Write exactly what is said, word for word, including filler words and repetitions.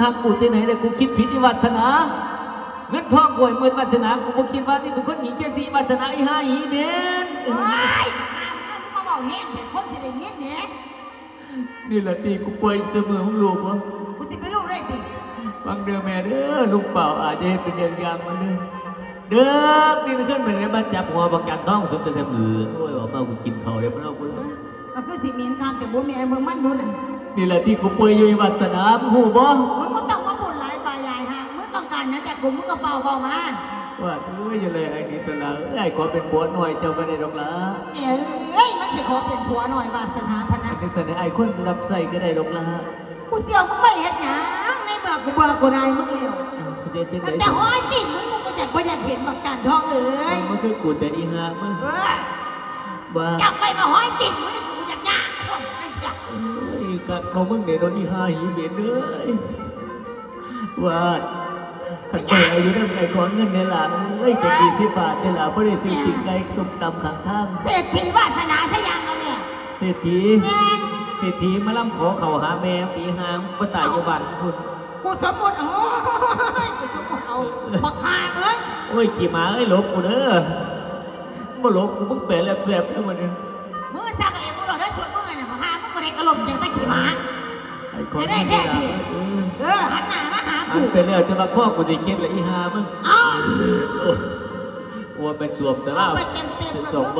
หากกูที่ไหนเลยกูคิดผิดอีวาสนา เงินทองกูให้หมื่นวาสนา กูบ่คิดว่านี่เป็นคนหนีเกียรติอีวาสนา อีห้าอีเมน โอ้ย มาเว้าแฮงแต่คนสิได้ยินเด้ นี่แหละที่กูป่วยเสมอของลูกวะ กูสิไปรู้ได้ติ ฟังเด้อแม่เด้อ ลูกเป่าอาจจะเฮ็ดเป็นอย่างอย่างมาเด้อ เด้อนี่มันขึ้นไปเลยมาจับหัวบักจันทองสุดแต่เสมอ โอ้ย ออกมากูกินเขาวเรียบร้อยกูแล้ว มันคือสิเหม็นคามแต่บ่แม่เบิ่งมันดูนั่น นี่แหละที่กูป่วยอยู่อีวาสนา มึงฮู้บ่ มึงบ่ต้องมาพูดหลายปายายฮะ มึงต้องการหยังจากกูมึงก็เป่าเว้ามา ว่าโอ้ยอย่าเลยไอ้นี่ตัวละเอ้ยขอเป็นผัวหน่อยเจ้าก็ได้ดอกละ เอ้ยมันสิขอเป็นผัวหน่อยวาสนาพะนะ อันนี้เสนอไอ้คนรับใช้ก็ได้ดอกละ กูเสี่ยวมึงไปเฮ็ดหยังในเมื่อกูเบื่อกูนายมึงแล้ว กูจะเจ็บ ตั้ง ใจ แต่ห้อยติ่งมึงกูก็อยากบ่อยากเห็นบักจันทองเอ้ย มันคือกูแต่อีหามึง เออ ว่า อยากไปมาห้อยติ่งมึงนี่กูอยากย่างคนไอ้สัส เอ้ยกัดนมมึงเนี่ยโดนอีหาหีเบียดเลยว่าขันไปอายุนั่นไอ้ขอเงินเนี่ยล่ะเอ้ยจะกี่สิบบาทเนี่ยล่ะเพราะได้ซื้อปีกไก่ส้มตำข้างทาง เศรษฐีวาสนาสยามเราเนี่ย เศรษฐี แม่น เศรษฐีมาล่ำขอเขาหาแม่ปีหางก็ตายอยู่บ้านคุณ กูสมมติโอ้ยกูสมมติเอาบักฮาเอ้ย โอ้ยขี่หมาเอ้ยหลบกูเด้อบ่หลบกูมึงแปลแลบแสบเด้อมันเนี่ย มึงสักอะไรมึงหลอกได้ส่วนมึงไงเนี่ยบักฮามึงบ่ได้กระหล่ำเสียงตะขี้หมา ไอ้คนนี้นี่ล่ะเออ เออหันหน้ามาหา อั กู นไปแล้วจะมาข้อกูจะคิดละอีหามึง เอ้า โอ้ยว่าเป็นสวมแต่ละ เอาไปเต็มๆ เป็นสวมวัน